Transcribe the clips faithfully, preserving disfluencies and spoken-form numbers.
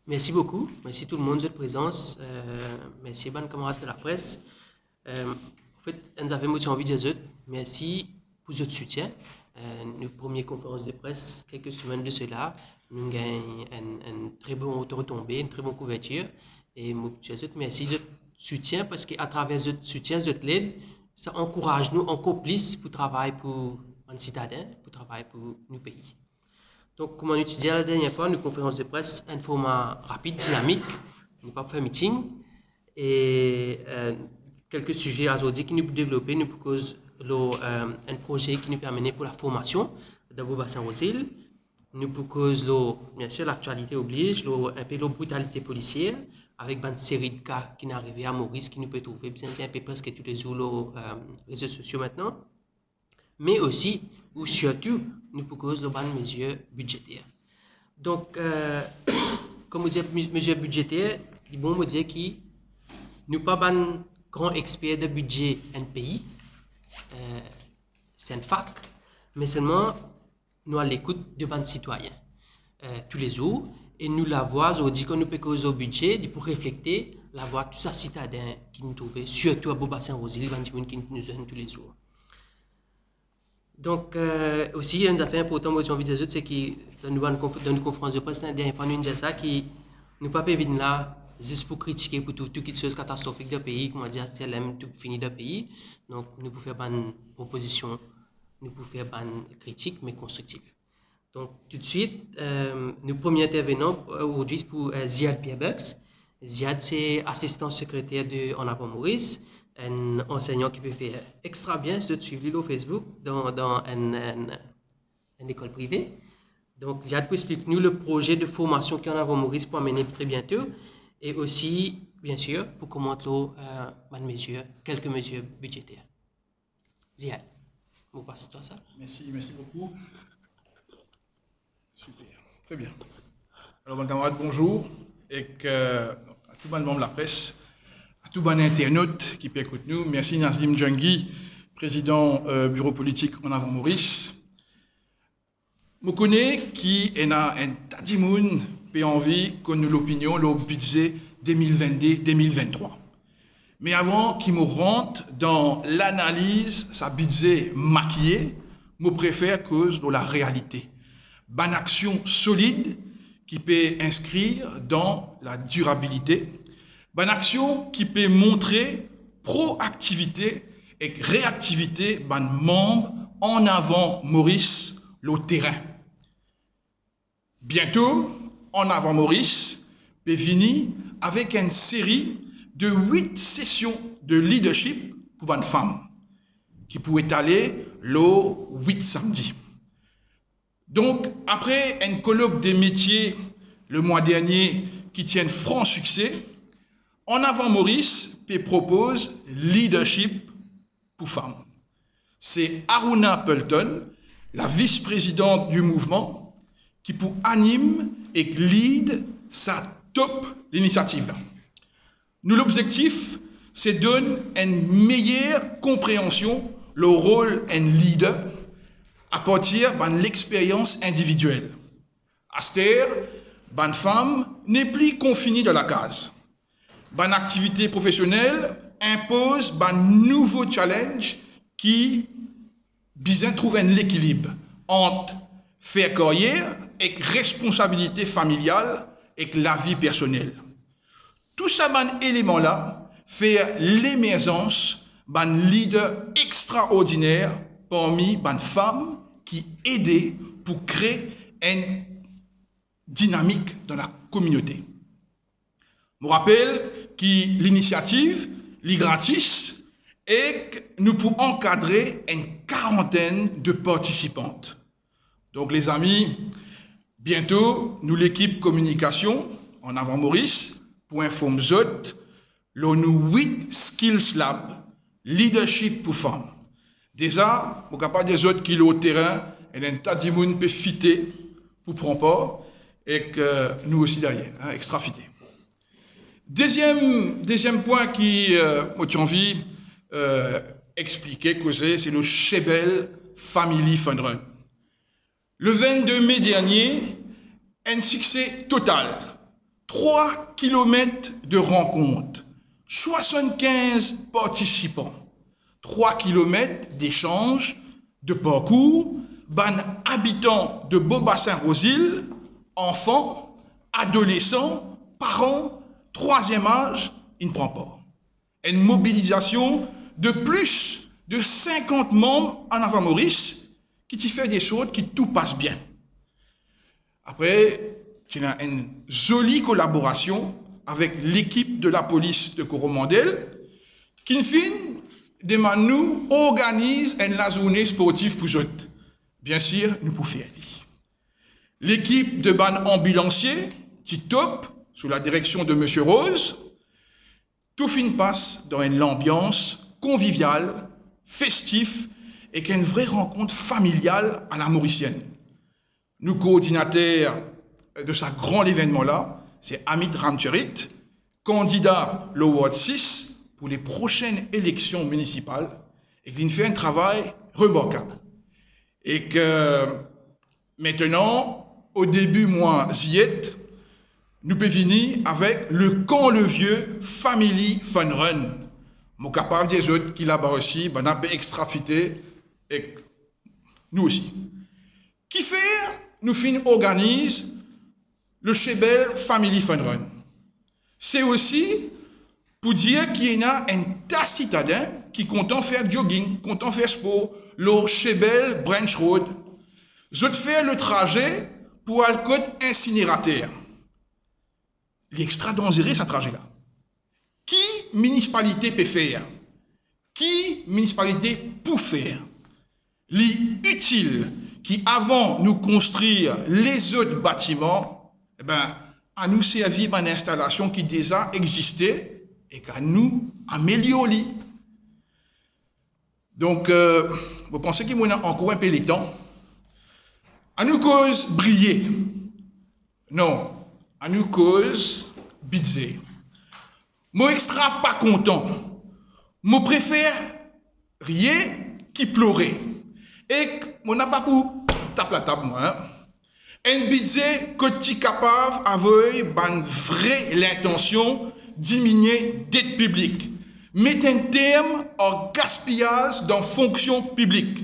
Mersi boukou, mersi tou lemonn zot prezans, eh, mersi bann kamarad de lapres. Eh, anfet, enn zafer mo ti anvi dir zot, mersi pou zot soutien. Eh, nou premie konferans de pres, kelke semenn de sela, nou gagn enn, enn tre bon retonbe, enn tre bon kouvertir. E mo dir zot mersi zot soutien, parski atraver zot soutien, zot led, sa ankouraz nou ankor plis pou travay pou bann sitaden, pou travay pou nou pei. Donk, kouma nou ti dir ladernie fwa, nou konferans de pres, enn forma rapid, dinamik, nou pa pou fer miting. E, eh, kelke size azordi ki nou pou devlope, nou pou koz lor, eh, enn proze ki nou pe amene pou laformasion dan Bourg Bassin Rosil. Nou pou koz lor, biensir, laktialite obliz, lor, enpe lor britalite polisier, avek bann seri de ka ki inn arive a Moris, ki nou pe trouve, bizin dir, enpe preske toulezour lor, eh, rezo sosio aster. Me osi, ou sirtou, nou pou koz lor bann mezir bidzeter. Donk, eh, kouma mo dir, me-, mezir bidzeter, li bon mo dir ki nou pa bann gran exper de bidze enn pei, eh, se enn fak, me selman nou a lekout de bann sitwayin, eh, toulezour, e nou lavwa, zordi, kan nou pe koz lor bidze, li pou reflekte lavwa tou sa sitaden ki nou trouve, sirtou a Bourg Bassin Rosil, bann dimoun ki nou zwenn toulezour. Donk, eh, osi, enn zafer inportan, mo ti anvi dir zot, se ki dan nou bann konf-, dan nou konferans de pres, ladernie fwa, nou inn dir sa, ki nou pa pe vinn la zis pou kritike, pou trouv tou kiksoz katastrofik dan pei, kouma dir, aster lem tou fini dan pei. Donk, nou pou fer bann propozision, nou pou fer bann kritik, me konstriktif. Donk, toutswit, eh, nou premie intervenan, eh, ozordi pou, eh, Ziad Pierre Burks. Ziad se asistan sekreter de En Avant Maurice, enn ansegnan ki pe fer extra bien, si zot swiv li lor Facebook, dan, dan enn, enn, enn lekol prive. Donk, Ziad pou explik nou le proze de formasion ki En Avant Maurice pou amene tre biento, e osi, biensir, pou komant lor, eh, bann mezir, kelke mezir bidzeter. Ziad, mo pas twa sa. Mersi, mersi boukou. Siper. Tre bien. Alor, bann kamarad, bonzour. Ek, eh, a tou bann manm lapres, a tou bann internot ki pe ekout nou, mersi Nazim Jangui, prezidan, eh, biro politik En Avant Maurice. Mo kone ki ena enn ta dimoun pe anvi konn nou lopinion lor bidze de mil vennde, de mil venntrwa. Me avan ki mo rant dan lanaliz sa bidze makiye, mo prefer koz lor larealite. Bann aksion solid ki pe inskrir dan ladirabilite, bann aksion ki pe montre proaktivite ek reaktivite bann manm En Avant Maurice lor terin. Biento, En Avant Maurice pe vini avek enn seri de wit sesion de leadership pou bann fam, ki pou etale lor wit samdi. Donk, apre enn kolok de metie lemwa dernie ki ti enn fran sikse, En Avant Maurice pe propoz leadership pou fam. Se Aruna Pelton, la vis-prezidant di mouvman, ki pou anim ek lead sa top linisiativ la. Nou lobzektif, se donn enn meyer konpreansion lor rol enn leader apartir bann lexperyans individiel. Aster, bann fam nepli konfine dan lakaz. Bann aktivite profesionel inpoz bann nouvo challenge ki bizin trouv enn lekilib ant fer karyer ek responsabilite familial ek lavi personel. Tou sa bann eleman la fer lemerzans bann leader extraordiner parmi bann fam ki ede pou kre enn dinamik dan lakominote. Mo rapel ki linisiativ, li gratis ek nou pou ankadre enn karantenn de partisipant. Donk, lezami, biento, nou lekip kominikasion En Avant Maurice pou inform zot lor nou wit Skills Lab, leadership pou fam. Deza, mo kapav dir zot ki lor terin, ena enn ta dimoun pe fite pou pran par, ek, eh, nou osi deryer, hein, extra fite. Deziem, deziem pwin ki, eh, mo ti anvi, eh, explike, koze, se lor Shebel Family Fun Run. Le vennde me dernie, enn sikse total. Trwa kilomet de rankont, swasann-kinz partisipan, trwa kilomet desanz de parkour bann abitan de Beau Bassin Rosil, anfan, adolesan, paran, trwaziem az, inn pran par. Enn mobilizasion de plis de sinkant manm Anava Moris ki ti fer de sort ki tou pas bien. Apre, ti ena enn zoli kolaborasion avek lekip de lapolis de Koromandel, ki finn demann nou organiz enn lazourne sportif pou zot. Biensir, nou pou fer li. Lekip de bann anbilansie ti top, sou ladireksion de Misie Rose. Tou finn pas dan enn lanbians konvivial, festif, ek enn vre rankont familial a la morisienn. Nou koordinater de sa gran levennman la, se Amit Ramcharit, kandida lor Ward sis pou le prosenn eleksion minisipal, e ki finn fer enn travay remarkab. E ki, aster, o debi mwa Ziet, nou pe vini avek le Camp le Vieux Family Fun Run. Mo kapav dir zot ki laba osi, bann-la pe extra fite, ek nou osi. Kifer nou finn organiz le Shebelle Family Fun Run? Se osi pou dir ki ena enn ta sitaden ki kontan fer jogging, kontan fer spor lor Shebelle Branch Road. Zot fer le traze pou al kot insinerater. Li extra danzere, sa traze la. Ki minisipalite pe fer? Ki minisipalite pou fer? Li itil ki avan nou konstrir lezot batiman, e ben, anou servi bann instalasion ki deza existe e ki anou amelior li. Donk, eh, mo panse ki mo ena ankor enpe letan. Anou koz briye. Non, anou koz bidze. Mo extra pa kontan. Mo prefer riye ki plore. Ek mo napa pou tap latab, mwa, en. Enn bidze kot ti kapav avoy bann vre lintansion diminie det piblik, met enn term ar gaspiyaz dan fonksion piblik.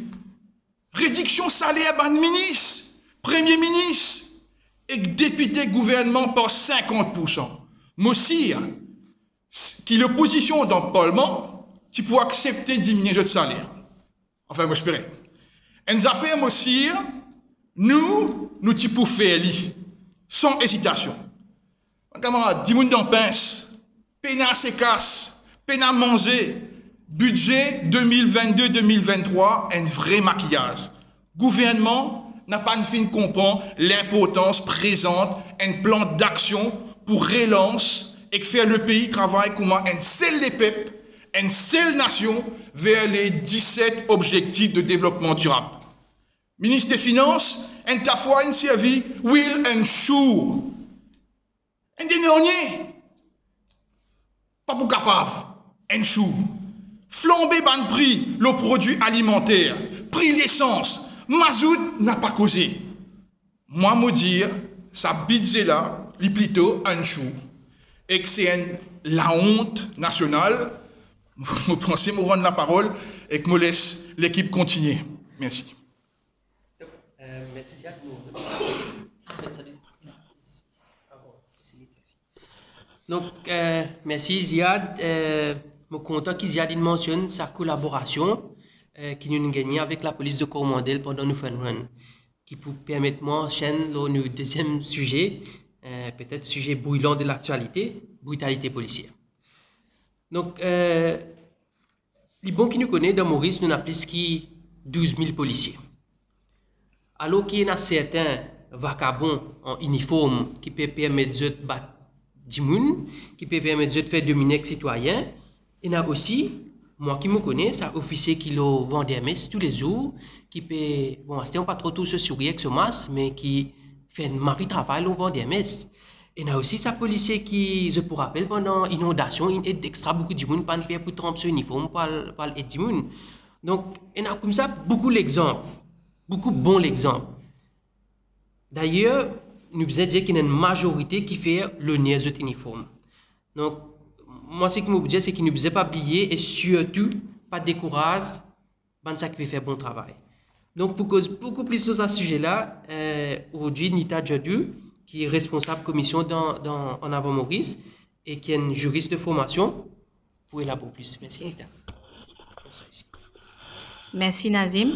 Rediksion saler bann minis, premie minis ek depite gouvernman par sinkant poursan. Mo sir ki lopozision dan parlman ti pou aksepte diminie zot saler. Anfin, mo espere. Enn zafer mo sir, nou, nou ti pou fer li, san ezitasion. Bann kamarad, dimoun dan pins, pena sekas, pena manze, bidze de mil vennde, de mil venntrwa, enn vre makiyaz. Gouvernman napa finn konpran linportans prezant enn plan daksion pou relans ek fer lepei travay kouma enn sel lepep, enn sel nasion ver le diset obzektif de devlopman dirab. Minis de Finans, enn ta fwa inn servi will and shoe. Enn denernie, pa pou kapav, enn shoe. Flanbe bann pri lor prodwi alimanter, pri lesans, mazout, napa koze. Mwa, mo dir, sa bidze la, li plito enn shoe. Ek se enn laont nasional. Mo panse mo rann laparol ek mo les lekip kontinie. Mersi. Euh, mersi Ziad. Donk, euh, mersi Ziad. Euh, mo kontan ki Ziad inn mansionn sa kolaborasion, euh, ki nou, nou gagne avek lapolis de Koromandel pandan nou fun run, ki pou permet mwa ansenn lor nou deziem size, euh, petet size brilan de laktialite, britalite polisier. Donk, euh, li bon ki nou kone, dan Moris, nou ena plis ki douz mil polisie. Alor ki ena sertin vakabon an iniform ki pe permet zot bat dimoun, ki pe permet zot fer domine ek sitwayin, ena osi, mwa ki mo kone, sa ofisie ki lor Vandermes toulezour, ki pe, bon, aster nou pa tro trouv so souri ek so mas, me ki fer enn mari travay lor Vandermes. Ena osi sa polisie ki, zot pou rapel, pandan inondasion, inn ed extra boukou dimoun, pa'nn per pou tranp so iniform pou al, pou al ed dimoun. Donk, ena koumsa boukou lexanp, boukou bon lexanp. Dayer, Nou bizin dir ki ena enn mazorite ki fer loner zot iniform. Donk, mwa seki mo pou dir, se ki nou bizin pa bliye e sirtou pa dekouraz bann sa ki pe fer bon travay. Donk, pou koz boukou plis lor sa size la, eh, ozordi, Nita Djadou, ki responsab komision dan, dan, an Avan Moris e ki enn ziris de formasion, pou elabor plis. Mersi, Nita. Mersi, Nazim.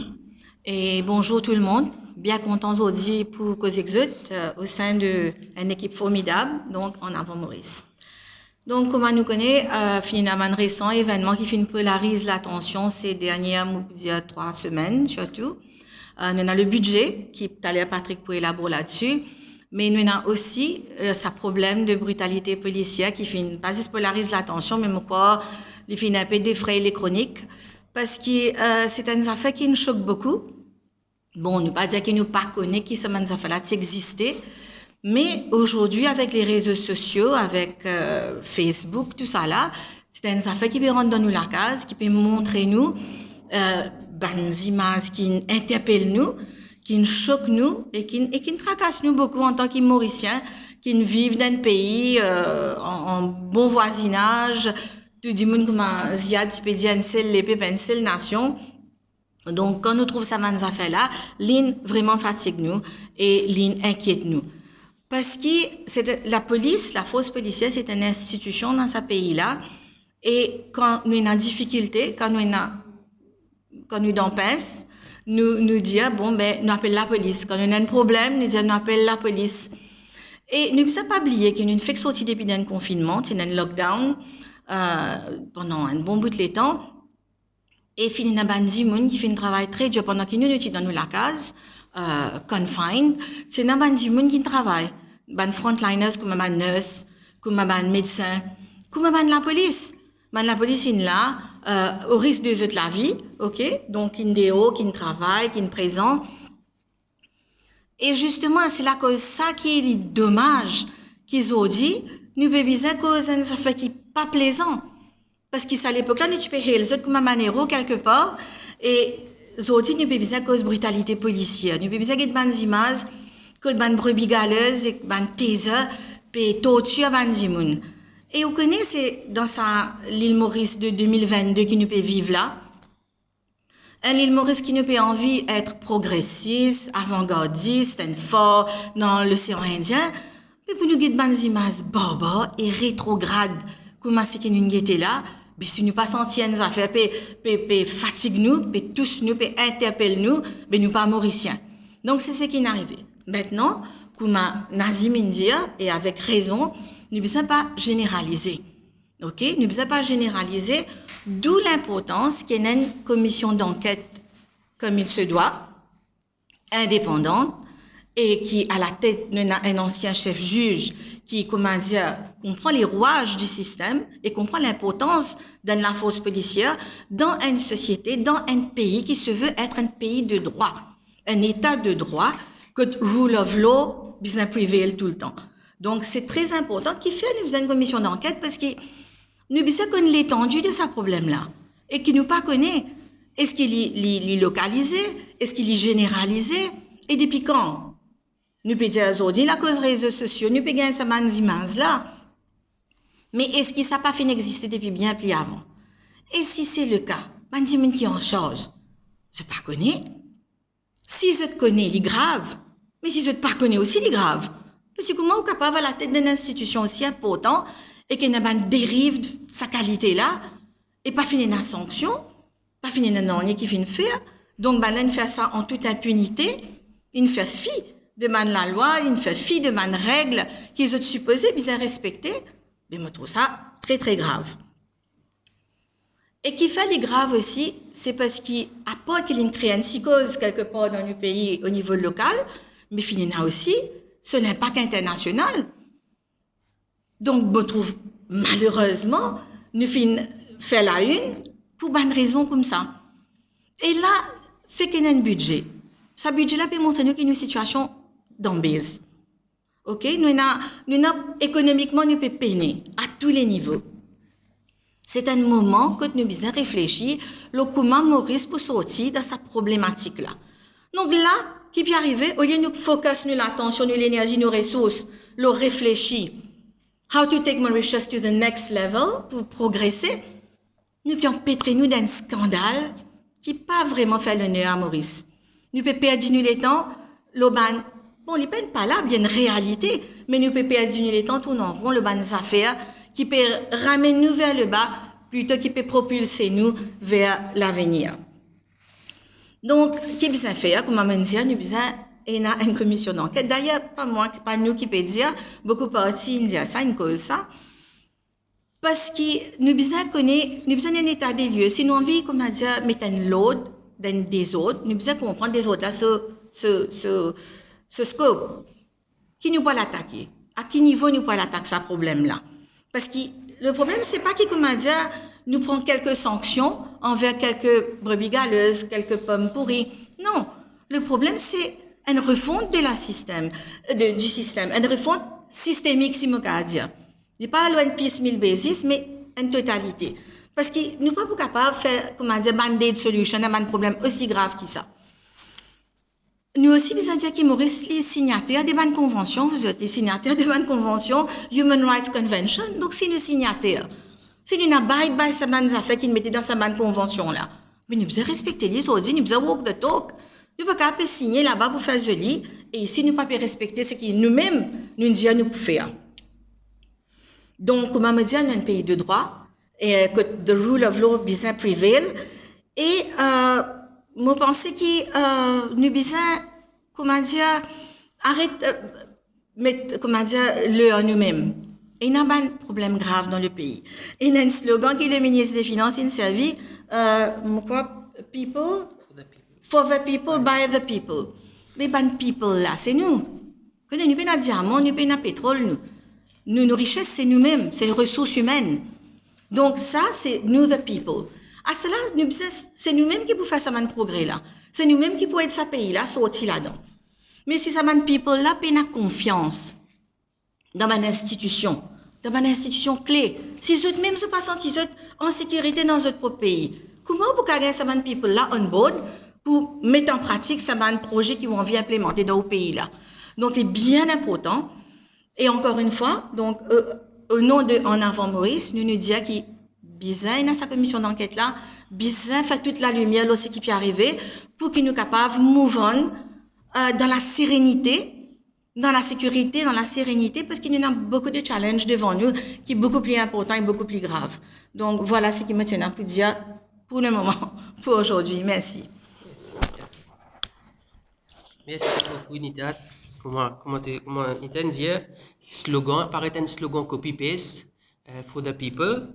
E bonzour tou lemonn. Bien kontan ozordi pou koz ek zot, eh, o sin de enn ekip formidab, donk, an Avan Moris. Donk, kouma nou kone, eh, finn ena bann resan evennman ki finn polariz latansion se dernie, mo pou dir, trwa semenn, sirtou. Eh, nou ena le bidze, ki taler Patrick pou elabor ladsi, me nou ena osi, eh, sa problem de britalite polisier ki finn pa zis polariz latansion, me mo krwar li finn inpe defrey lekronik, parski, eh, se enn zafer ki nou sok boukou. Bon, nou pa dir ki nou pa kone ki sa bann zafer la ti existe, me ozordi, avek le rezo sosio, avek, eh, Facebook, tousala, se enn zafer ki pe rant dan nou lakaz, ki pe montre nou, eh, bann zimaz ki interpel nou, ki sok nou e ki, e ki trakas nou boukou antan ki Morisien, ki viv dan enn pei, eh, an, an bon vwazinaz, tou dimoun, kouma Ziad ti pe dir, enn sel lepep, enn sel nasion. Donk, kan nou trouv sa bann zafer la, linn vreman fatig nou e linn inkiet nou. Parski se, lapolis, lafors polisier, se enn institision dan sa pei la, e kan nou ena difikilte, kan nou ena, kan nou dan pins, nou, nou dir, bon, be, nou apel lapolis. Kan nou ena enn problem, nou dir, nou apel lapolis. E nou bizin pa bliye ki nou fek sorti depi enn konfinnman, ti ena enn lockdown, eh, pandan enn bon bout letan, e finn ena bann dimoun ki finn travay tre dir pandan ki nou, nou ti dan nou lakaz, eh, confined. Ti ena bann dimoun ki travay, bann frontliners, kouma bann nurse, kouma bann medsin, kouma bann lapolis. Bann lapolis inn la, eh, o risk de zot lavi, ok? Donk, inn deor, inn travay, inn prezan. E zisteman, se lakoz sa ki li domaz ki zordi nou pe bizin koz enn zafer ki pa plezan. Parski sa lepok la, nou ti pe hel zot kouma bann ero kelkepar, e zordi nou pe bizin koz britalite polisier. Nou pe bizin get bann zimaz kot bann brebi galez ek bann taser pe tortir bann dimoun. E ou kone, se dan sa Lil Moris de de mil vennde ki nou pe viv la. Enn Lil Moris ki nou pe anvi et progresis, avangardis, enn far dan Losean Indien, me pou nou get bann zimaz barbar e retrograd kouma seki nou'nn gete la, be si nou pa santi enn zafer pe, pe, pe fatig nou, pe tous nou, pe interpel nou, be nou pa Morisien. Donk, se seki inn arive. Mintnan, kouma Nazim inn dir, e avek rezon, nou bizin pa zeneralize. Ok, nou bizin pa zeneralize, dou linportans ki ena enn komision danket comme il se doit, indepandan, e ki alatet nou ena enn ansien sef ziz ki, kouma dir, konpran le rouaz di sistem e konpran linportans dan lafors polisier dan enn sosiete, dan enn pei ki se veut être un pays de droit, un état de droit, kot rule of law bizin prevail toultan. Donk, se tre inportan ki fer nou bizin enn komision danket, parski nou bizin konn letandi de sa problem la, e ki nou pa kone, eski li, li, li lokalize, eski li zeneralize, e depi kan? Nou pe dir zordi, lakoz rezo sosio, nou pe gagn sa bann zimaz la, me eski sa pa finn existe depi bien pli avan? E si se leka, bann dimoun ki ansarz, zot pa kone? Si zot kone, li grav, me si zot pa kone osi, li grav. Parski kouma ou kapav alatet dan enn institision osi inportan e ki ena bann deriv sa kalite la, e pa finn ena sanksion, pa finn ena nanye ki finn fer, donk bann la inn fer sa an tout inpinite, inn fer fi de bann lalwa, inn fer fi de bann reg ki zot sipoze bizin respekte, be mo trouv sa tre, tre grav. E ki fer li grav osi, se parski apar ki linn kre enn psikoz kelkepar dan nou pei o nivo lokal, me finn ena osi so linpak internasional. Donk, mo trouv, malerezman, nou finn fer lainn pou bann rezon koumsa. E la, fek ena enn bidze. Sa bidze la pe montre nou ki nou sitiasion dan bez. Ok, nou ena, nou ena ekonomikman nou pe pene a tou le nivo. Se enn moman kot nou bizin reflesi lor kouma Moris pou sorti dan sa problematik la. Donk la, Ki pe arive, olie nou focus nou latansion, nou lenerzi, nou resours lor reflesi how to take Mauritius to the next level, pou progrese, nou pe anpetre nou dan enn skandal ki pa vreman fer loner a Moris. Nou pe perdi nou letan lor bann, bon, li pa enn palab, li enn realite, me nou pe perdi nou letan tourn an ron lor bann zafer ki pe ramenn nou ver leba, plito ki pe propilse nou ver lavenir. Donk, ki bizin fer? Kouma mo'nn dir, nou bizin ena enn komision danket. Dayer, pa mwa, pa nou ki pe dir, boukou parti inn dir sa, inn koz sa. Parski nou bizin kone, nou bizin enn leta de lie. Si nou anvi, kouma dir, met enn lord dan enn dezord, nou bizin konpran dezord la so, so, so, so scope. Ki nou pou al atake? A ki nivo nou pou al atak sa problem la? Parski le problem, se pa ki, kouma dir, nou pran kelke sanksion anver kelke brebis galeuses, kelke pom pouri. Non, le problem, se enn refont de la sistem, de, du sistem, enn refont sistemik, si mo kapav dir. Li pa lor enn piecemeal basis, me enn totalite. Parski nou pa pou kapav fer, kouma dir, band-aid solution a bann problem osi grav ki sa. Nou osi bizin dir ki Moris li signater de bann konvansion, zot, li signater de bann konvansion, Human Rights Convention. Donk, si nou signater, si nou abide by sa bann zafer ki nou mete dan sa bann konvansion la, me nou bizin respekte li zordi, nou bizin walk the talk. Nou pa kapav pe signe laba pou fer zoli, e si nou pa pe respekte seki noumem nou dir nou pou fer. Donk, kouma mo dir, nou enn pei de drwa, e kot the rule of law bizin prevail, e, euh, mo panse ki, euh, nou bizin, kouma dir, aret, euh, met, kouma dir, ler noumem. Ena bann problem grav dan lepei. Ena enn slogan ki le minis de finans inn servi, euh, mo krwar, people, for the people, by the people. Me bann people la, se nou. Kone, nou pena diaman, nou pena petrol, nou. Nou, nou rises, se noumem, se resours imenn. Donk sa, se nou the people. Asla, nou bizin, se noumem ki pou fer sa bann progre la. Se noumem ki pou ed sa pei la sorti ladan. Me si sa bann people la pena konfians dan bann institision, dan bann institision kle, si zot mem zot pa santi zot an sekirite dan zot prop pei, kouma ou pou kapav gagn sa bann people la on board pou met an pratik sa bann proze ki ou anvi inplemante dan ou pei la? Donk, li bien inportan. E ankor enn fwa, donk, euh, o non de An Avan Moris, nou, nou dir ki bizin ena sa komision danket la, bizin fer tout lalimier lor seki pe arive, pou ki nou kapav move on, euh, dan laserenite, dan lasekirite, dan laserenite, parski nou ena boukou de challenge devan nou ki boukou pli inportan e boukou pli grav. Donk, vwala seki mo ti ena pou dir pou le moman, pou ozordi. Mersi. Mersi boukou, Nitat. Kouma, kouma to, kouma Nitat dir, slogan, paret enn slogan copy-paste, euh, for the people.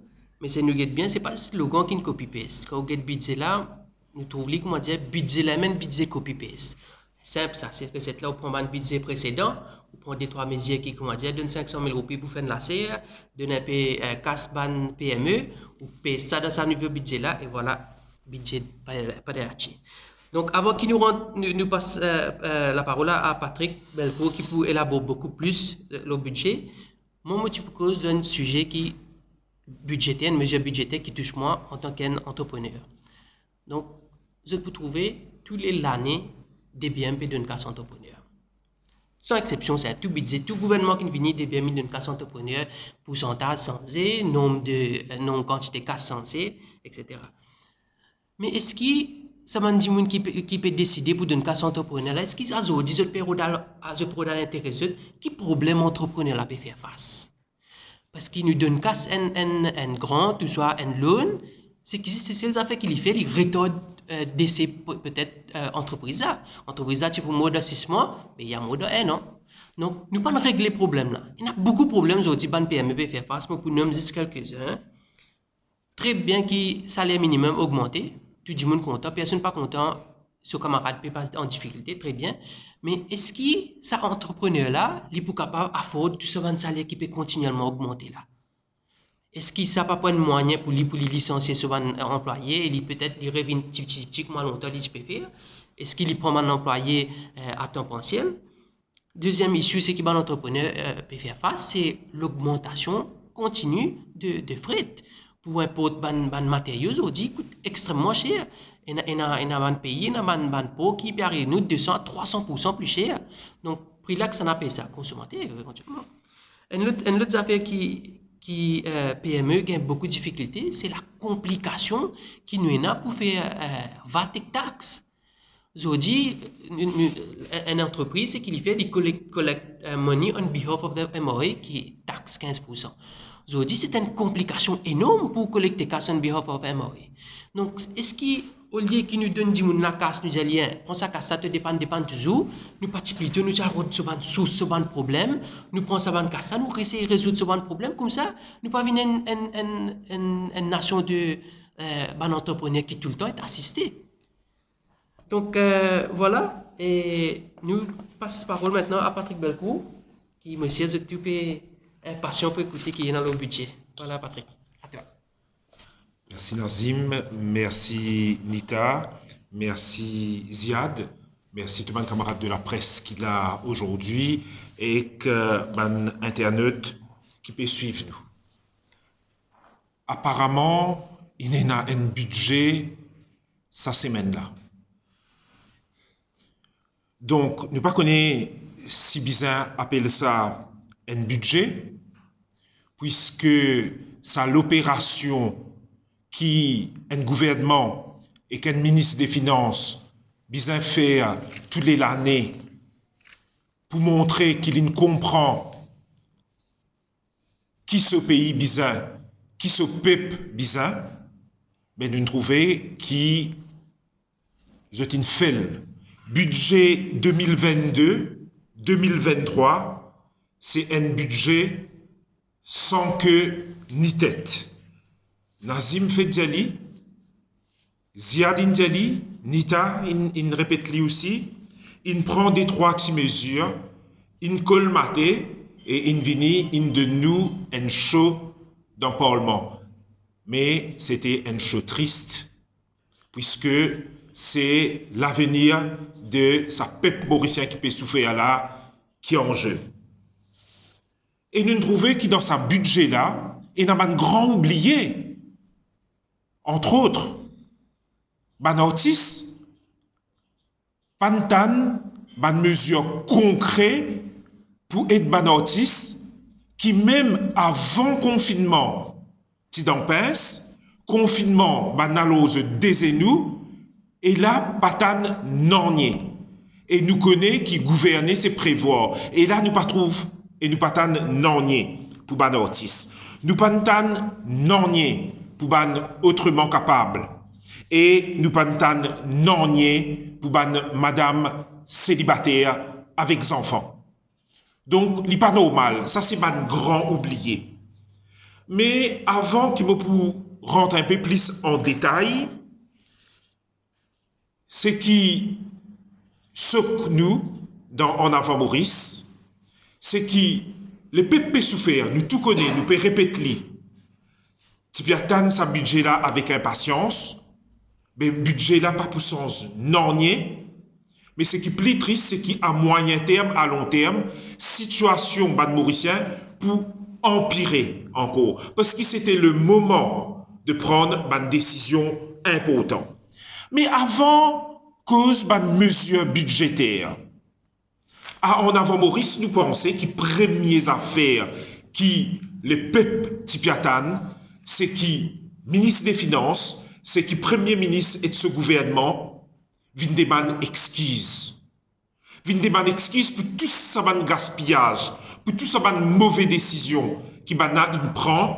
Me si nou get bien, se pa slogan ki'nn copy-paste. Kan ou get bidze la, nou trouv li, kouma dir, bidze la mem enn bidze copy-paste. Sinp sa, se reset la, ou pran bann bidze presedan, ou pran de trwa mezir ki, kouma dir, donn sink san mil roupi pou fer enn laser, donn inpe, euh, kas bann P M E, ou pes sa dan sa nouvo bidze la, e vwala, bidze pa, pa de atie. Donk, avan ki nou rant, nou, nou pas, euh, euh, laparol a, a Patrick Belcourt ki pou elabor boukou plis, euh, lor bidze, mwa, mo ti pou koz lor enn size ki bidzeter, enn mezir bidzeter ki tous mwa antan ki enn antreprener. Donk, zot pou trouve, tou le lane, D B M pe donn kas antreprener. San exsepsion, se tou bidze, tou gouvernman ki'nn vini, D B M inn donn kas antreprener, poursantaz sanze, nonb de, euh, nonb kantite kas sanze, et cetera. Me eski sa bann dimoun ki pe, ki pe deside pou donn kas antreprener la, eski azordi zot pe rod al, zot pe rod al interes zot ki problem antreprener la pe fer fas? Parski nou donn kas enn, enn, enn grant ouswa enn loan, se ki zis se sel zafer ki li fer, li retard, euh, dese pe-, petet, euh, antrepriz la. Antrepriz la ti pou mor dan sis mwa, me li a mor dan enn an. Donk, nou pa'nn regle problem la. Ena boukou problem zordi bann P M E pe fer fas, mo pou nom zis kelkezin. Tre bien ki saler minimem ogmante, tou dimoun kontan, personn pa kontan so kamarad pe pas an difikilte, tre bien. Me eski sa antreprener la, li pou kapav afford tou sa bann saler ki pe kontinielman ogmante la? Eski sa pa pou enn mwayin pou li, pou li lisansie so bann, euh, anplwaye, e li petet li revinn tipti, tipti, kouma lontan li ti pe fer? Eski li pran bann anplwaye, euh, a tan parsiel? Deziem issue, seki bann antreprener, euh, pe fer fas, se logmantasion kontini de, de fret. pou inport bann, bann materio, zordi, kout extrememan ser. Ena, ena, ena bann pei, ena bann, bann por ki pe ariv nou de san a trwa san poursan pli ser. Donk, pri la ki sa ena pey sa, konsomater, evantielman. Enn lot, enn lot zafer ki, ki, eh, P M E gagn boukou difikilte, se lakonplikasion ki nou ena pou fer, eh, vat ek tax. Zordi, nou, nou, enn, enn antrepriz, seki li fer, li kolek, kolek, eh, money on behalf of the M R A, ki tax kinz poursan. Zordi, se enn konplikasion enorm pou kolekte kas on behalf of M R A. Donk, eski, olie ki nou donn dimoun lakas, nou dir li, "Eh, pran sa kas la, to depann, depann touzour," nou pa ti plito, nou ti al rod so bann sours, so bann problem, nou pran sa bann kas la, nou esey rezoud so bann problem, koumsa, nou pa vinn enn, enn, enn, enn, enn nasion de, eh, bann antreprener ki toultan et asiste. Donk, eh, vwala, e nou pas parol mintnan a Patrick Belcourt, ki, mo sir, zot tou pe inpasian pou ekoute ki ena lor bidze. Vwala, Patrick, a twa. Mersi Nazim, mersi Nita, mersi Ziad, mersi tou bann kamarad de lapres ki la azordi ek, eh, bann internot ki pe swiv nou. Aparaman, inn ena enn bidze sa semenn la. Donk, nou pa kone si bizin apel sa enn bidze, pwiske sa loperasion ki enn gouvernman ek enn minis de finans bizin fer tou le lane pou montre ki linn konpran ki so pei bizin, ki so pep bizin, be nou trouve ki zot inn fel. Bidze de mil vennde, de mil venntrwa, se enn bidze san ke ni tet. Nazim fek dir li, Ziad inn dir li, Nita inn, inn repet li osi, inn pran detrwa ti mezir, inn kolmate e inn vini, inn donn nou enn sho dan parlman. Me sete enn sho tris, pwiske se lavenir de sa pep morisien ki pe soufer la ki an ze. E nou trouve ki dan sa bidze la, ena bann gran oubliye, antrot, bann artis, pa'nn tann bann mezir konkre pou ed bann artis ki mem avan konfinnman ti dan pins, konfinnman bann al ar zot dezenou, e la pa tann nanye. E nou kone ki gouverne se prevwar. E la nou pa trouv, e nou pa tann nanye pou bann artis. Nou pa'nn tann nanye pou bann Otreman Kapab. E nou pa'nn tann nanye pou bann madam selibater avek zanfan. Donk, li pa normal. Sa se bann gran oubliye. Me avan ki mo pou rant inpe plis an detay, seki sok nou dan An Avan Moris, seki lepep pe soufer, nou tou kone, nou pe repet li. Ti pe atann sa bidze la avek inpasians, be bidze la pa pou sanz nanye, me seki pli tris, seki a mwayin term, a lon term, sitiasion bann Morisien pou anpire ankor, parski sete le moman de pran bann desizion inportan. Me avan koz bann mezir bidzeter, a An Avan Moris, nou panse ki premie zafer ki lepep ti pe atann, seki minis de finans, seki premie minis ek so gouvernman vinn demann exkiz. Vinn demann exkiz pou tou sa bann gaspiyaz, pou tou sa bann move desizion ki bann la inn pran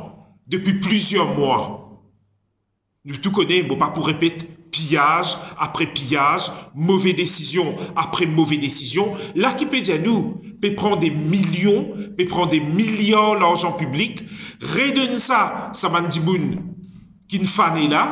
depi plizier mwa. Nou tou kone, mo pa pou repet piyaz apre piyaz, move desizion apre move desizion, la ki pe dir nou, pe pran de milion, pe pran de miliar larzan piblik, redonn sa sa bann dimoun ki'nn fane la,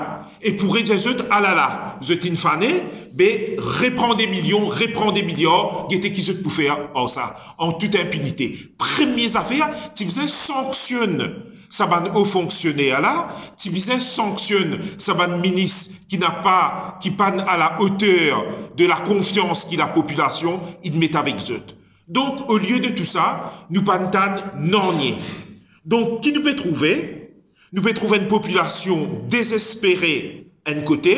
e pou redir zot, alala, zot inn fane, be repran de milion, repran de miliar, gete ki zot pou fer ar sa, an tout inpinite. Premie zafer, ti bizin sanksionn sa bann o fonksioner la, ti bizin sanksionn sa bann minis ki napa, ki pa'nn a la oter de la konfians ki lapopilasion inn met avek zot. Donk, olie de tou sa, nou pa'nn tann nanye. Donk, ki nou pe trouve? Nou pe trouv enn popilasion dezespere enn kote,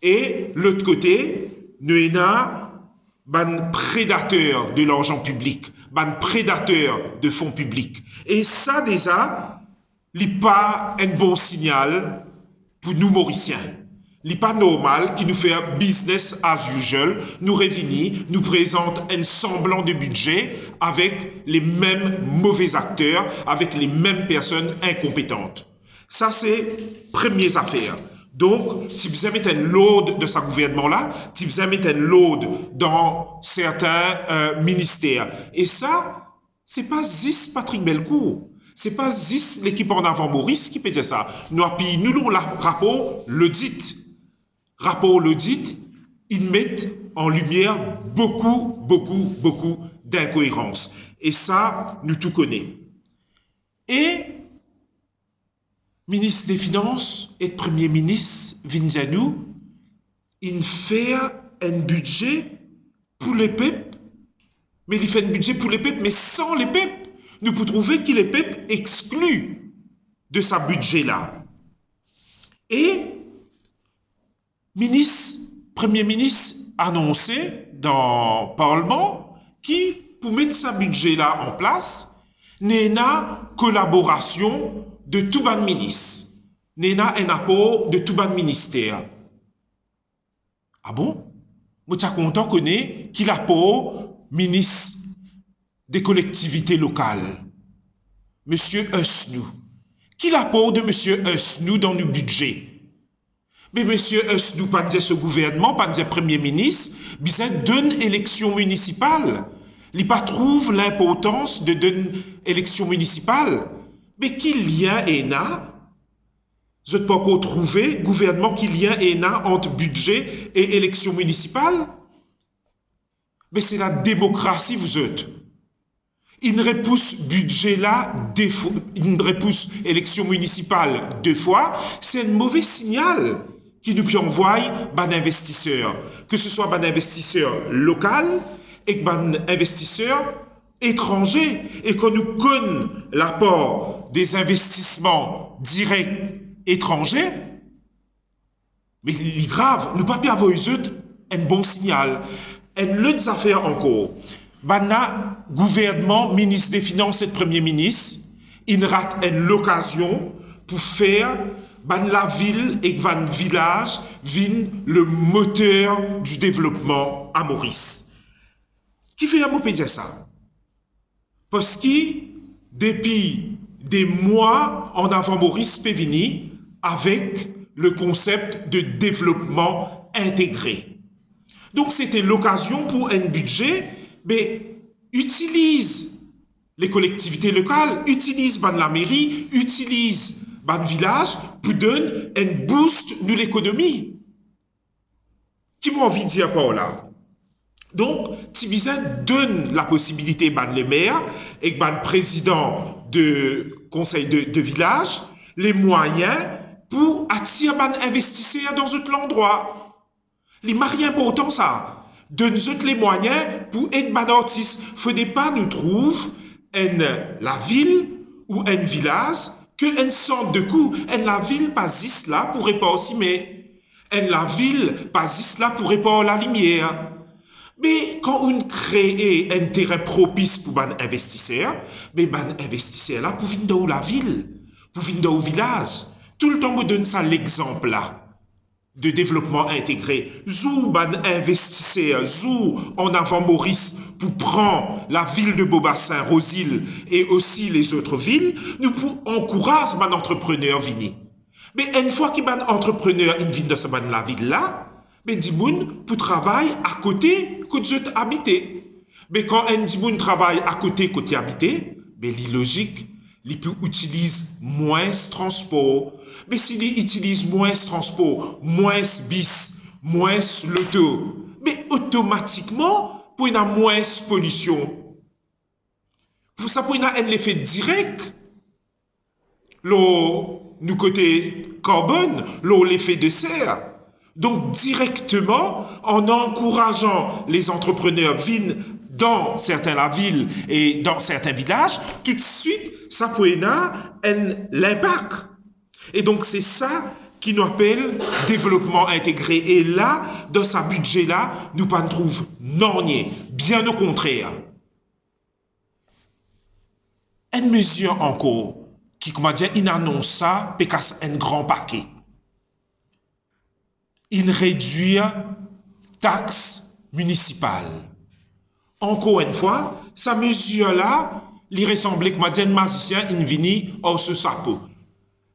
e lot kote, nou ena bann predater de larzan piblik, bann predater de fon piblik. E sa deza, li pa enn bon signal pou nou Morisien. Li pa normal ki nou fer business as usual, nou revini, nou prezant enn sanblan de bidze avek le mem move akter, avek le mem personn inkonpetan. Sa se premie zafer. Donk, ti bizin met enn lord dan sa gouvernman la, ti bizin met enn lord dan sertin, euh, minister. E sa, se pa zis Patrick Belcourt, se pa zis lekip An Avan Moris ki pe dir sa. Nou apiy nou lor la, rapor lodit. Rapor lodit, inn met an limier boukou, boukou, boukou dinkoerans. E sa, nou tou kone. E minis de finans ek premie minis vinn dir nou, inn fer enn bidze pou lepep, me li fer enn bidze pou lepep, me san lepep. Nou pou trouve ki lepep exkli de sa bidze la. E minis, premie minis anonse dan parlman ki pou met sa bidze la an plas, ena kolaborasion de tou bann minis, ena enn apor de tou bann minister. Ah bon? Mo ti a kontan kone ki lapor minis de kolektivite lokal, misie Hussnou. Ki lapor de misie Hussnou dan nou bidze? Me misie Hussnou pa'nn dir so gouvernman, pa'nn dir premie minis, bizin donn eleksion minisipal. Li pa trouv linportans de donn eleksion minisipal. Me ki lien ena? Zot pa ankor trouve, gouvernman, ki lien ena ant bidze e eleksion minisipal? Me se lademokrasi, vouzot. Inn repous bidze la de fwa, inn repous eleksion minisipal de fwa, se enn move signal ki nou pe anvway bann investiser, ke se swa bann investiser lokal ek bann investiser etranze. E kan nou konn lapar de zinvestisman direk etranze, me li grav, nou pa pe avoy zot enn bon signal. Enn lot zafer ankor, bann la gouvernman, minis de finans ek premie minis, inn rat enn lokazion pou fer bann lavil ek bann vilaz vinn le moter du devlopman a Moris. Kifer mo pe dir sa? Parski depi de mwa, An Avan Moris pe vini avek le konsep de devlopman integre. Donk, sete lokazion pou enn bidze, be, itiliz le kolektivite lokal, itiliz bann lameri, itiliz bann vilaz pou donn enn boost nou lekonomi. Ki mo anvi dir par la? Donk, ti bizin donn laposibilite bann lemer ek bann prezidan de konsey de, de vilaz lemwayin pou atir bann investiser dan zot landrwa. Li mari inportan sa. Donn zot lemwayin pou ed bann artis. Fode pa nou trouv enn lavil ou enn vilaz ki enn sant de kou. Enn lavil pa zis la pou repar sime. Enn lavil pa zis la pou repar lalimier. Me kan ou'nn kree enn terin propis pou bann investiser, me bann investiser la pou vinn dan ou lavil, pou vinn dan ou vilaz. Toultan mo donn sa lexanp la de devlopman integre. Zour bann investiser, zour An Avan Moris pou pran lavil de Bobasin, Rouzil e osi lezot vil, nou pou ankouraz bann antreprener vini. Me enn fwa ki bann antreprener inn vinn dan sa bann lavil la, be dimoun pou travay akote kot zot abite. Me kan enn dimoun travay akote kot li abite, be li lozik, li pou itiliz mwins transpor. Me si li itiliz mwins transpor, mwins bis, mwins loto, be otomatikman pou ena mwins polision. Pou sa pou ena enn lefe direk lor nou kote karbonn, lor lefe de ser. Donk, direkteman, an ankourazan lezantreprener vinn dan sertin lavil e dan sertin vilaz, toutswit, sa pou ena enn linpak. E donk, se sa ki nou apel devlopman integre. E la, dan sa bidze la, nou pa trouv nanye. Bien okontrer. Enn mezir ankor ki, koumadir, inn anons sa, pe kas enn gran pake. Inn redwir tax minisipal. Ankor enn fwa, sa mezir la, li resanble, koumadir, enn mazisien inn vini ar so sapo.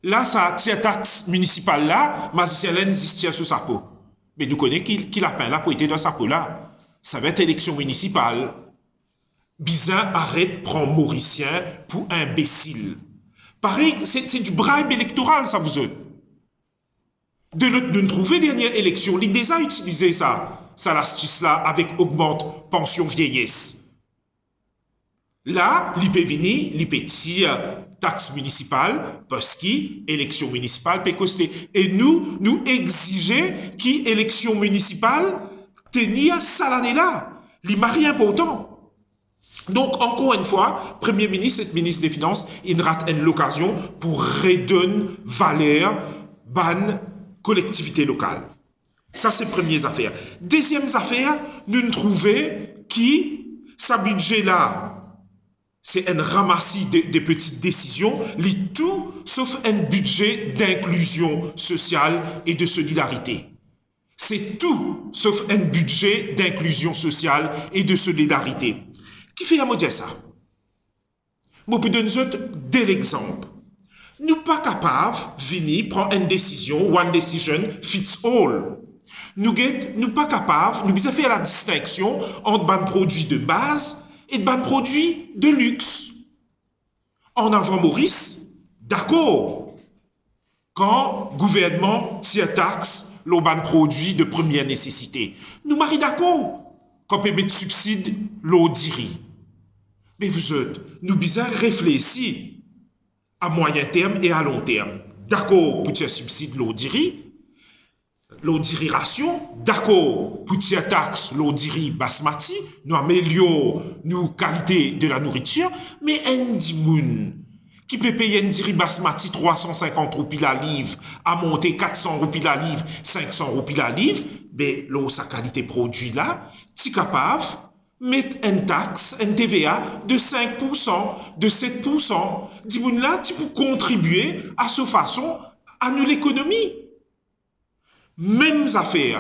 La, sa tir tax minisipal la, mazisien la inn zis tir so sapo. Me nou kone ki, ki lapin la pou ete dan sapo la. Sa va et eleksion minisipal. Bizin aret pran Morisien pou inbesil. Parey, se, se du bribe elektoral, sa, vous autres. De lot, nou trouve dernie eleksion, li deza itilize sa, sa lastis la avek ogmant pansion vieyes. La, li pe vini, li pe tir tax minisipal, parski eleksion minisipal pe koste. E nou, nou exize ki eleksion minisipal tenir sa lane la. Li mari inportan. Donk, ankor enn fwa, Premie Minis ek Minis de Finans inn rat enn lokazion pou redonn valer bann kolektivite lokal. Sa, se premie zafer. Deziem zafer, nou trouve ki sa bidze la, se enn ramasi de, de peti desizion, li tou sof enn bidze dinklizion sosial e de solidarite. Se tou sof enn bidze dinklizion sosial e de solidarite. Kifer mo dir sa? Mo pou donn zot de lexanp. Nou pa kapav vini pran enn desizion, one decision fits all. Nou get, nou pa kapav, nou bizin fer ladistinksion ant bann prodwi de baz e bann prodwi de lix. An avan Moris, dakor, kan gouvernman tir tax lor bann prodwi de premie nesesite. Nou mari dakor kan pe met sibsid lor diri. Me vous autres, nou bizin reflesi a mwayin term e a lon term. Dakor pou tir sibsid lor diri, lor diri rasion, dakor pou tir tax lor diri basmati, nou amelior nou kalite de la nouritir, me enn dimoun ki pe pey enn diri basmati trwa san sinkant roupi laliv, a monte kat san roupi laliv, sink san roupi laliv, be lor sa kalite prodwi la, ti kapav met enn tax, enn T V A de sink pour san, de set pour san. Dimoun la ti pou kontribie a so fason a nou lekonomi. Mem zafer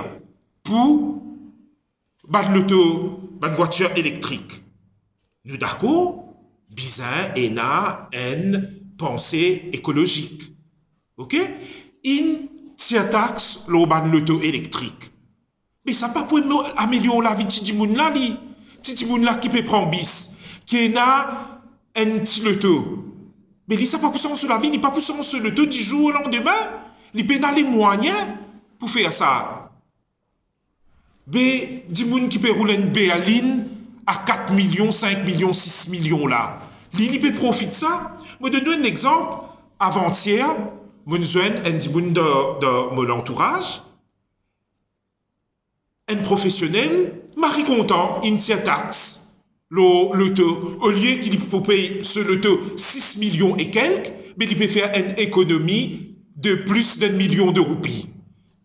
pou bann loto, bann vwatir elektrik. Nou dakor, bizin ena enn panse ekolozik. Ok? Inn tir tax lor bann loto elektrik. Me sa pa pou amo-, amelior lavi ti dimoun la, li. Ti dimoun la ki pe pran bis, ki ena enn ti loto. Me li, sa pa pou sanz so lavi, li pa pou sanz so loto di zour o landime. Li pena lemwayin pou fer sa. Be dimoun ki pe roul enn berline a kat milion, sink milion, sis milion la, li, li pe profit sa. Mo donn nou enn lexanp. Avantier, mo'nn zwenn enn dimoun dan, dan mo lantouraz, enn profesionel, mari kontan, inn tir tax lor loto. Olie ki li pou pey so loto sis milion e kelk, be li pe fer enn ekonomi de plis d'enn milion de roupi.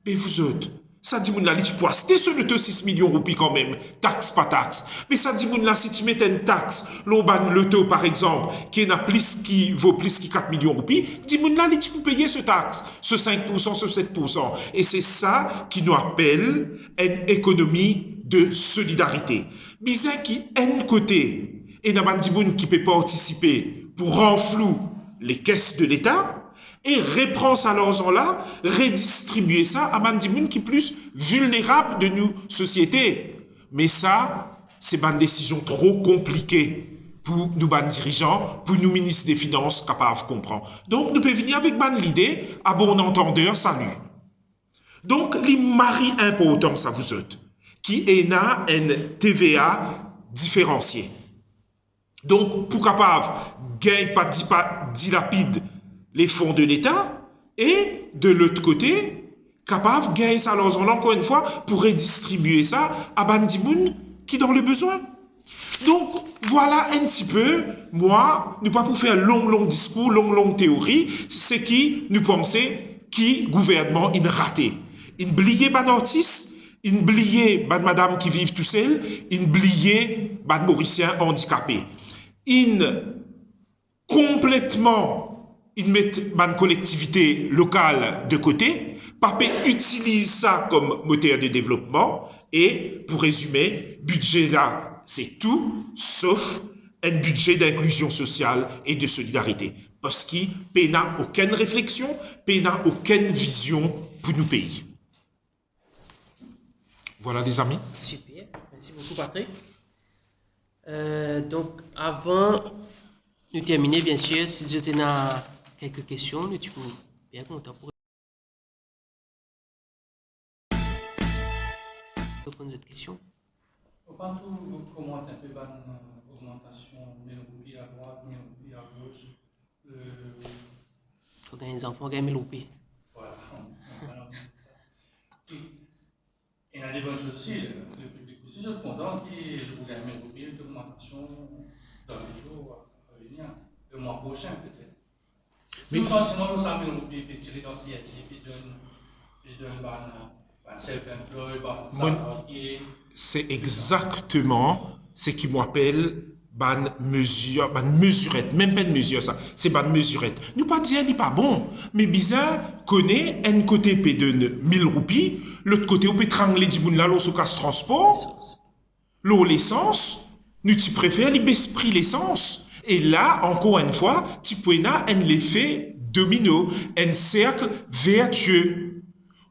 Be vous autres, sa dimoun la, li ti pou aste so loto sis milion roupi kanmem, tax pa tax. Me sa dimoun la, si ti met enn tax lor bann loto, par exanp, ki ena plis ki, vo plis ki kat milion roupi, dimoun la, li ti pou peye so tax, so sink pour san, so set pour san. E se sa ki nou apel enn ekonomi de solidarite. Bizin ki enn kote, ena bann dimoun ki pe partisipe pou ranflou lekes de Leta, e repran sa larzan la, redistribie sa a bann dimoun ki plis vilnerab de nou sosiete. Me sa, se bann desizion tro konplike pou nou bann dirizan, pou nou minis de finans kapav konpran. Donk, nou pe vini avek bann lide, a bon antander, sali. Donk, li mari inportan sa, vous autres, ki ena enn T V A diferansie. Donk, pou kapav gagn, pa di, pa dilapid lefon de Leta, e de lot kote, kapav gagn sa larzan la, ankor enn fwa, pou redistribie sa a bann dimoun ki dan lebezwin. Donk, Vwala enn tipe, mwa, nou pa pou fer long, long diskour, long, long teori, seki nou panse ki gouvernman inn rate. Inn bliye bann artis, inn bliye bann madam ki viv tousel, inn bliye bann Morisien andikape. Inn konpletman, inn met bann kolektivite lokal de kote, pa pe itiliz sa kom moter de devlopman, e pou rezime, bidze la, se tou sof enn bidze dinklizion sosial e de solidarite. Parski pena okenn refleksion, pena okenn vizion pou nou pei. Vwala, lezami. Super. Mersi boukou, Patrick. Euh, donk, avan nou termine, bien sir, si zot ena kelke kestion, nou ti pou bien kontan pou reponn zot kestion. Mo pa trouv zot komant inpe bann, euh, ogmantasion, mil roupi a drwat, mil roupi a gos. Euh, Pou gagn zanfan, gagn mil roupi. Vwala. Ki, ena de bonn soz osi, le, le piblik osi, zot kontan ki pou gagn mil roupi, logmantasion dan le zour a venir, le mwa prosin petet. Me nou santiman nou sa mil roupi pe tire dan C S C, pe donn, pe donn bann, bann self-employed, bann salarié. Se exakteman seki mo apel bann mezir, bann meziret, mem pa enn mezir sa, se bann meziret. Nou pa dir li pa bon, me bizin kone enn kote pe donn mil roupi, lot kote ou pe trangle dimoun la lor so kas transpor, lor lesans, nou ti prefer li bes pri lesans. E la, ankor enn fwa, ti pou ena enn lefe domino, enn serk vertie.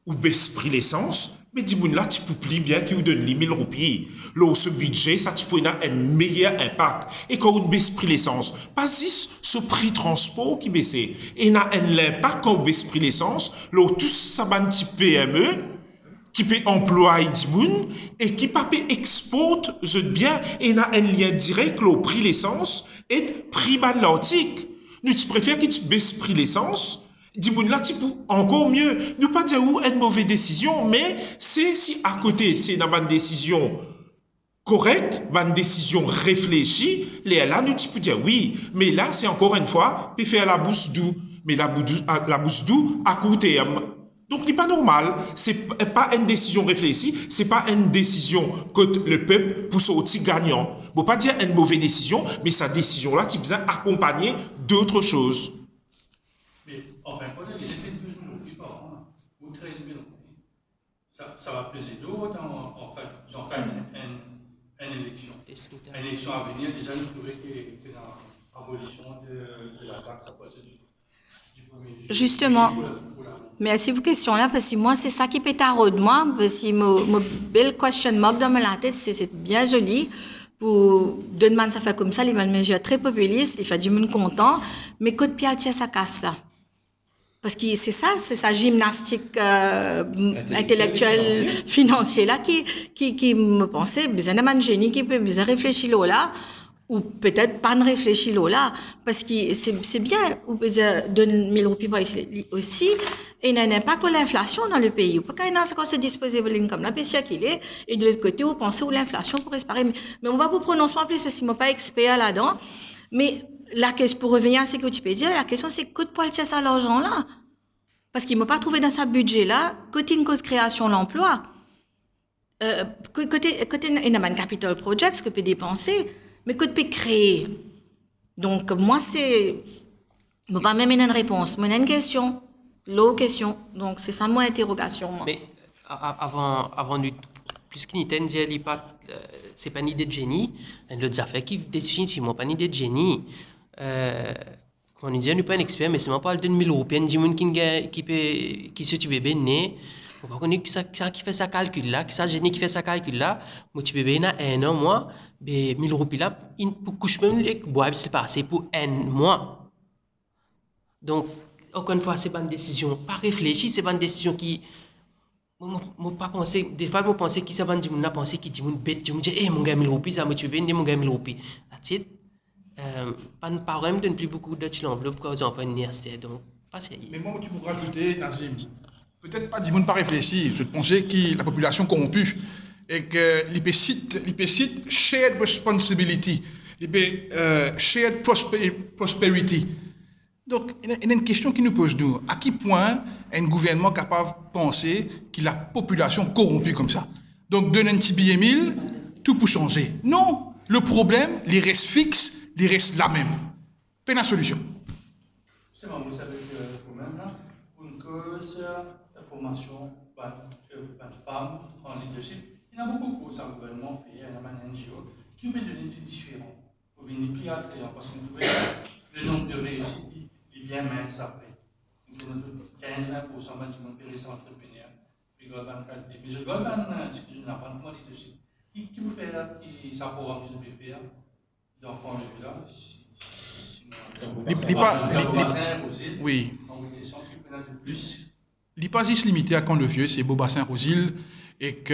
Ou bes pri lesans, me dimoun la ti pou pli bien ki ou donn li mil roupi. Lor so bidze, sa ti pou ena enn meyer inpak. E kan ou bes pri lesans, pa zis so pri transpor ki bese, ena enn linpak kan ou bes pri lesans lor tou sa bann ti P M E ki pe anplway dimoun e ki pa pe export zot bien, ena enn lien direk lor pri lesans ek pri bann lartik. Nou ti prefer ki ti bes pri lesans, dimoun la ti pou ankor mie. Nou pa dir ou enn move desizion, me se si akote ti ena bann desizion korek, bann desizion reflesi, lerla nou ti pou dir wi. Me la, se ankor enn fwa, pe fer labous dou. Me labous dou, a, labous dou a kour term. Donk, li pa normal, se p-, pa enn desizion reflesi, se pa enn desizion kot lepep pou sorti gagnan. Mo pa dir enn move desizion, me sa desizion la ti bizin akonpagne dot soz. Me, anfin, kan li ete douz mil roupi par an, ou trez mil roupi, sa, sa va peze lour an, an, an, an enn, enn eleksion. Enn eleksion avenir, deza, nou trouve ke, ke ena abolision de, de lataks apartir di, di premie zile. Zisteman, pou la, pou la. Mersi pou kestion la, parski mwa, se sa ki pe tarod mwa, parski mo, mo bel question mark dan mo latet, se, se bien zoli, pou donn bann zafer koumsa, li bann mezir tre popilis, li fer dimoun kontan, me kot pe al tir sa kas la? Parski se sa, se sa zimnastik, euh, intelektiel, finansie, finansie la ki, ki, ki, mo panse, bizin ena bann zeni ki pe bizin reflesi lor la, ou petet pa'nn reflesi lor la, parski se, se bien, ou pe dir donn mil roupi par isi, li osi, ena enn inpak lor linflasion dan lepei. Ou pa kapav ena sa koumsa disposable income la pe sirkile, e de lot kote, ou panse ou linflasion pou res pare. Me, me mo pa pou pronons mwa plis, parski mo pa exper ladan. Me lakes-, pou revenir a seki ou ti pe dir, lakestion se kot pou al tir sa larzan la? Parski mo pa trouve dan sa bidze la, kot inn koz kreasion lanplwa. Euh, ko-, kote, kote ena, ena bann capital projects ki pe depanse, me kot pe kree? Donk, mwa, se, mo pa mem ena enn repons. Mo ena enn kestion, lor kestion. Donk, se sa mo interogasion, mwa. Me, a-, a-, avan, avan nou, plis ki nou tann dir li pa, euh, se pa enn ide de zeni, enn lot zafer ki definitivman pa enn ide de zeni. Euh, Kouma nou dir, nou pa enn exper, me selman pou al donn mil roupi enn dimoun ki gagn, ki pe, ki so ti bebe ne. Mo pa kone kisa, kisa ki fer sa kalkil la, kisa zeni ki fer sa kalkil la. Mo ti bebe ena enn an, mwa, be mil roupi la, inn pou kous mem ek bwar si pase pou enn mwa. Donk, ankor enn fwa, se bann desizion pa reflesi, se bann desizion ki Mo, mo, mo pa panse, defwa mo panse ki sa bann dimoun la panse ki dimoun bet, dimoun dir, "Eh, mo gagn mil roupi, sa mo ti pe bene, mo gagn mil roupi." That's it. Euh, pa, pa vremem donn pli boukou dan ti lanvlop kan zanfan inn ne aster, donk, pa serye. Me mwa, mo ti pou razoute, Nazim, petet pa dimoun pa reflesi, zot panse ki lapopilasion korompi, e ki li pe sit, li pe sit shared responsibility. Ebe, euh, shared prospe-, prosperity. Donk, ena, ena enn kestion ki nou poz nou, a ki pwin enn gouvernman kapav panse ki lapopilasion koronpi koumsa? Donk, donn enn ti biye mil, tou pou sanze. Non, le problem, li res fix, li res lamem. Pena solision. Justeman, mo sav ki, euh, ou mem la, pou enn koz, euh, formasion bann, euh, bann fam an leadership, ena boukou koz sa gouvernman fer, ena bann N G O ki pe done de diferan pou vinn pli atrayan, parski nou trouve le nonb de reysit, li, li bien mins apre. Nou trouve kinz, vin poursan bann dimoun ki reste antreprener, pe gard bann kalite. Me zot gard bann, euh, seki zot inn aprann kouma leadership. Ki, ki pou fer la, ki sa program ki zot pe fer, dan pwin de vi la, si, si, si, Li, li pa, li, li, Basin Rosil, wi. An Haute-Session, ki pou ena de plis? Li pa zis limite a Camp-le-Vieux, se Beau-Bassin, Rosil, ek,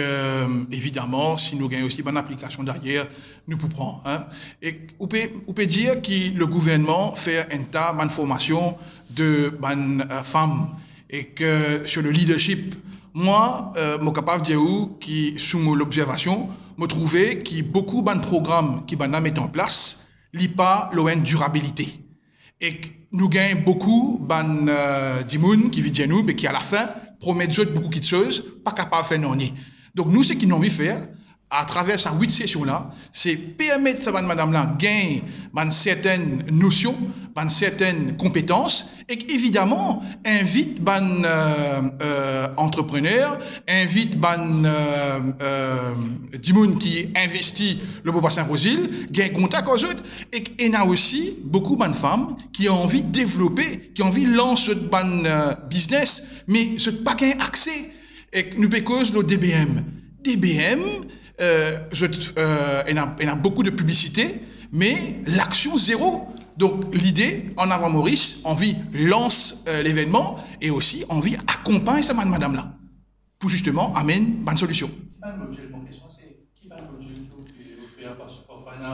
evidaman, si nou gagn osi bann aplikasion deryer, nou pou pran, hein. Ek ou pe, ou pe dir ki le gouvernman fer enn ta bann formasion de bann, euh, fam, ek, euh, sur le leadership. Mwa, euh, mo kapav dir ou ki sou mo lobzervasion, mo trouve ki boukou bann program ki bann la met an plas, li pa lor enn dirabilite. Ek nou gagn boukou bann, euh, dimoun ki vinn dir nou, me ki alafin promet zot boukou kiksoz, pa kapav fer nanye. Donk nou, seki nou anvi fer, atraver sa wit sesion la, se permet sa bann madam la gagn bann sertenn nosion, bann sertenn konpetans, ek evidaman, invit bann, euh, euh, antreprener, invit bann, euh, euh, dimoun ki investi le Beau-Bassin Rosil, gagn kontak ar zot, ek ena osi boukou bann fam ki anvi devlope, ki anvi lans zot bann, euh, biznes, me zot pa gagn akse. Ek nou pe koz lor D B M. D B M, euh, zot, euh, ena, ena boukou de piblisite, me laksion zero. Donk lide, An Avan Moris anvi lans, euh, levennman e osi anvi akonpagn sa bann madam la pou zisteman amenn bann solision. Ki bann modil, mo kestion se, ki bann modil ki ou pe ofer, parski parfwa ena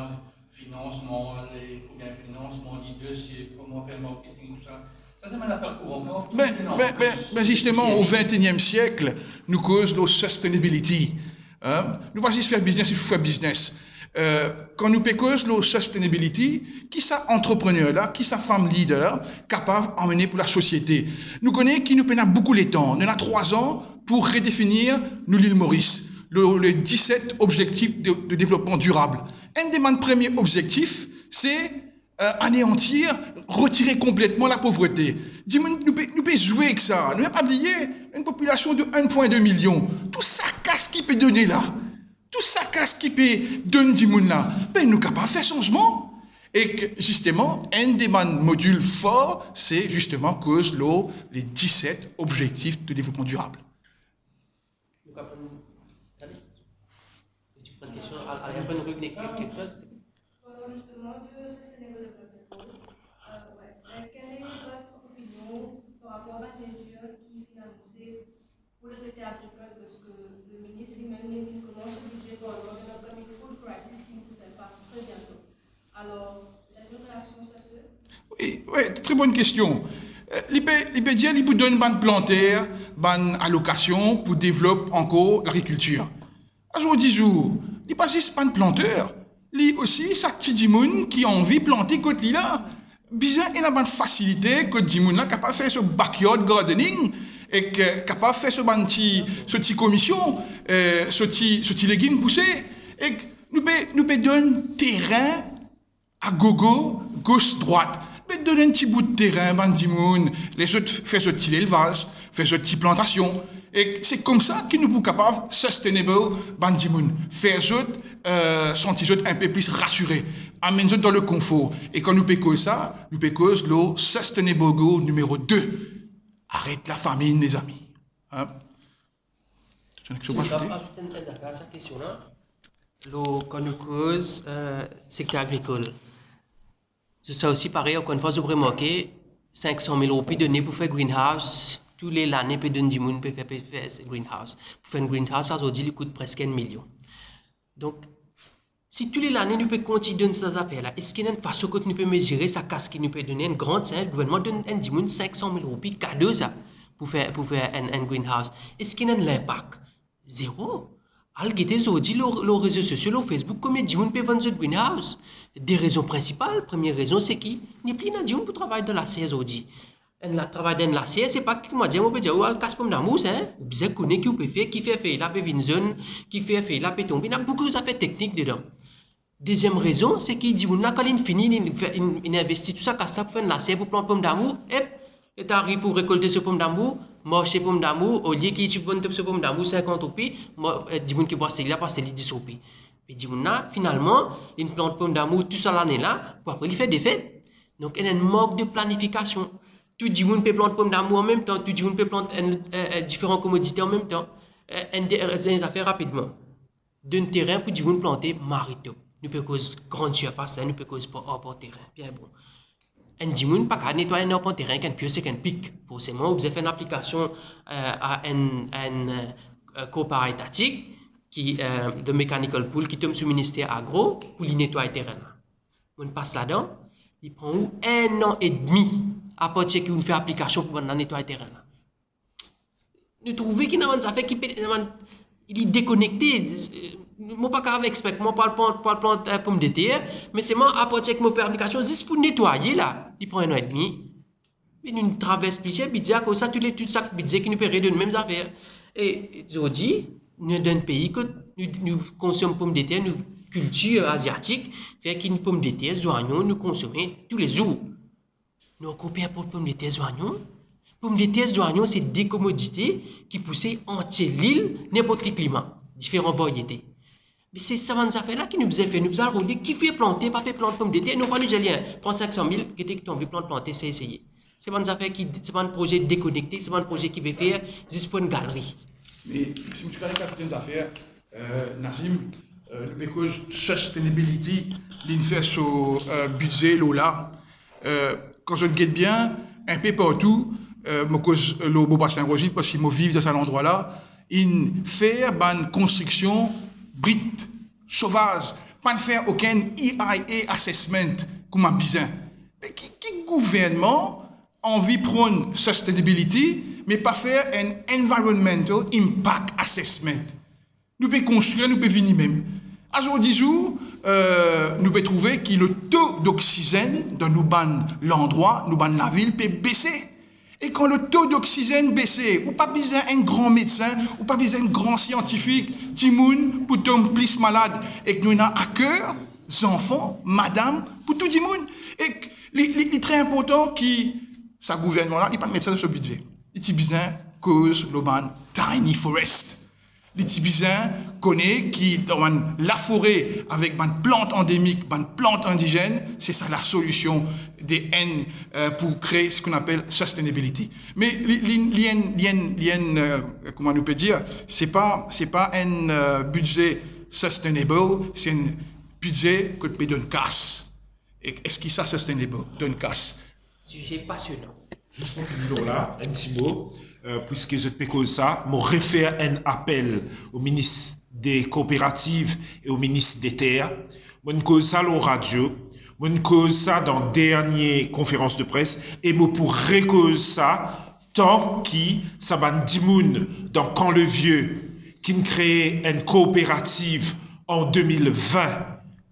finansman, le, pou gagn finansman, leadership, kouma fer marketing, tou sa. Sa se bann zafer kouran. Be, be, be, be zisteman, o vintenyem siek, nou koz lor sustainability. Hein? Nou pa zis fer biznes, il faut faire business. Euh, kan nou pe koz lor sustainability, ki sa antreprener la, ki sa fam leader la kapav amene pou lasosiete? Nou kone ki nou pena boukou letan, nou ena trwa an pou redefinir nou Lil Moris, le, le diset obzektif de, de devlopman dirab. Enn de bann premie obzektif, se, euh, aneantir, retire konpletman lapovrete. Dimoun, nou pe, nou pe zwe ek sa. Nou pa bliye, enn popilasion de enn pwin de milion. Tou sa kas ki pe done la, tou sa kas ki pe donn dimoun la, be nou kapav fer sanzman. Ek zisteman, enn de bann modil for, se zisteman koz lor le diset obzektif de devlopman dirab. Nou kapav, ale, ti pran kestion, al-, ale, apre nou revinn ek kiksoz. Parlant justement de Sustainable Development Goals, euh, ouais. Euh, quelle est votre opinion par rapport à des mesures qui financent pour le secteur agricole, parce que le ministre lui-même, il commence au budget pour le lors de l'upcoming food crisis qui nous fait face très bientôt. Alors, peut-être une réaction sur ce? Wi, wi, tre bonn kestion. Euh, li pe, li pe dir li pou donn bann planter bann alokasion pou devlop ankor lagrikiltir. Azordi zour, li pa zis bann planter, li osi sa ti dimoun ki anvi plante kot li la. Bizin ena bann fasilite kot dimoun la kapav fer so backyard gardening ek, euh, kapav fer so bann ti, so ti komision, euh, so ti, so ti legim pouse. Ek nou pe, nou pe donn terin a gogo, gos, drwat. Be donn enn ti bout terin bann dimoun, les zot fer zot ti lelvaz, fer zot ti plantasion. Ek se koumsa ki nou pou kapav sustainable bann dimoun, fer zot, euh, santi zot enpe plis rasire, amenn zot dan lekonfor. E kan nou pe koz sa, nou pe koz lor sustainable goal nimero de. Aret lafaminn, lezami. Hein? Si mo kapav azout enn, enn zafer a sa kestion la, lor, kan nou koz, euh, sekter agrikol. Sa osi parey, ankor enn fwa, zot remarke, sink san mil roupi done pou fer greenhouse, tou le lane pe donn dimoun pe fer, pe fer greenhouse. Pou fer enn greenhouse, azordi, li kout preske enn milion. Donk, si tou le lane nou pe kontign donn sa zafer la, eski ena enn fason kot nou pe mezire sa kas ki nou pe done? Enn gran sin, gouvernman donn enn dimoun sink san mil roupi kado sa pou fer, pou fer enn, enn greenhouse. Eski ena enn linpak? Zero. Al gete zordi lor, lor rezo sosio, lor Facebook, komie dimoun pe vann zot greenhouse. De rezon prinsipal. Premie rezon se ki nepli ena dimoun pou travay dan laser zordi. Enn la, travay dan enn laser, se pa ki, kouma dir, mo pe dir ou al kas pomdamour, hein. Ou bizin kone ki ou pe fer, ki fer fey la pe vinn zonn, ki fer fey la pe tonbe. Ena boukou zafer teknik dedan. Deziem rezon, se ki dimoun la, kan linn fini, linn fer, linn, linn investi tou sa kas la pou fer enn laser pou plant pomdamour, ep, leta ariv pou rekolte so pomdamour, marse pomdamour, olie ki ti vann so pomdamour sinkant roupi, mo-, eh, dimoun ki pou aste li la, pou aste li dis roupi. Me dimoun la, finalman, linn plant pomdamour tou sa lane la, pou apre li fer defet. Donk, ena enn mank de planifikasion. Tou dimoun pe plant pomdamour anmemtan, tou dimoun pe plant enn, eh, eh, diferan komodite anmemtan. Eh, enn de-, eh, enn zafer rapidman. Donn terin pou dimoun plante maritop. Nou pe koz gran sirfas la, nou pe koz par arpan terin. Bien bon. Enn dimoun pa kav netway enn arpan terin ek enn pios ek enn pik. Forseman, ou bizin fer enn aplikasion, eh, a enn, enn, eh, korpar etatik ki, eh, the mechanical pool ki tom sou Minister Agro pou li netway terin la. Monn pas ladan, li pran ou enn an edmi apartir ki ou'nn fer aplikasion pou bann la netway terin la. Nou trouve ki ena bann zafer ki pe, ena bann, li dekonekte. Mo pa kav expect mwa pou al plant, pou al plant, eh, pomdeter, me selman apartir ki mo fer aplikasion zis pou netwaye la, li pran enn an edmi. Me nou travers plizier bidze akoz sa, tou le, tou sak bidze ki nou pe redonn mem zafer. E zordi, nou dan enn pei kot nou, nou konsom pomdeter, nou kiltir aziatik, fer ki nou pomdeter, zwayon, nou konsome toulezour. Nou ankor pe inport pomdeter, zwayon. Pomdeter, zwayon, se de komodite ki pouse antie lil, ninport ki klima, diferan variete. Me se sa bann zafer la ki nou bizin fer, nou bizin al rode ki fer plante, pa fer plant pomdeter, non pa nou dir li, pran sink san mil, gete ki to anvi plant, plante, seye, seye. Se bann zafer ki, se bann proze dekonekte, se bann proze ki pe fer zis pou enn galeri. Me si mo ti kav azout enn zafer, eh, Nazim, eh, nou pe koz sustainability, linn fer so, eh, bidze lor la. Eh, kan zot get bien, inpe partou, eh, mo koz lor Bourg Bassin Rosie, parski mo viv dan sa landrwa la, inn fer bann konstriksion brit, sovaz, pa'nn fer okenn E I A assessment kouma bizin. Me ki, ki gouvernman anvi pran sustainability, me pa fer enn environmental impact assessment? Nou pe konstrir, nou pe vini mem. Azordi zour, eh, nou pe trouve ki le to doksizenn dan nou bann landrwa, nou bann lavil pe bese. E kan le to doksizenn bese, ou pa bizin enn gran medsin, ou pa bizin enn gran siantifik, dimoun pou tom plis malad. Ek nou ena a ker, zanfan, madam, pou tou dimoun. Ek li, li, li tre inportan ki sa gouvernman la, li pa met sa dan so bidze. Li ti bizin koz lor bann tiny forest. Li ti bizin kone ki dan bann lafore avek bann plant andemik, bann plant indizenn, se sa lasolision de enn, eh, pou kree seki nou apel sustainability. Me li, li, li enn, li enn, li enn, eh, kouma nou pe dir, se pa, se pa enn, eh, bidze sustainable, se enn bidze kot pe donn kas. E eski sa sustainable, donn kas? Size pasionan. Zis pou fini lor la, enn ti mo, eh, puiske zot pe koz sa, mo refer enn apel o minis de kooperativ e o minis de ter. Mo'nn koz sa lor radio, mo'nn koz sa dan dernie konferans de pres, e mo pou rekoz sa tan ki sa bann dimoun dan Camp le Vieux ki'nn kree enn kooperativ an de mil vin,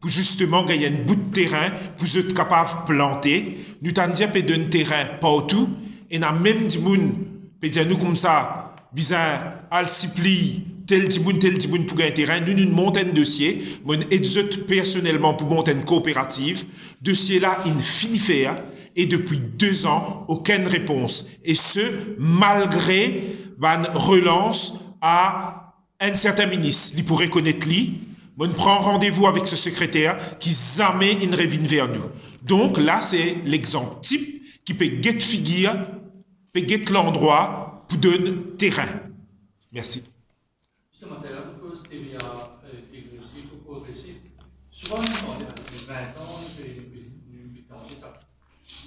pou zisteman gagn enn bout terin pou zot kapav plante. Nou tann dir pe donn terin partou, ena mem dimoun pe dir nou koumsa, bizin al sipliy tel dimoun, tel dimoun pou gagn terin. Nou, nou mont enn dosie, mo'nn ed zot personelman pou mont enn kooperativ. Dosie la inn fini fer, e depi de zan, okenn repons. E se, malgre bann relans a enn sertin minis, li pou rekonet li, mo'nn pran randevou avek so sekreter ki zame inn revinn ver nou. Donk la, se lexanp tip ki pe get figir, pe get landrwa pou donn terin. Mersi. Zisteman, taler nou koz T V A, eh, degresif ou progresif. Souvan nou demande, depi vin an, nou pe, nou pe, nou pe tante sa.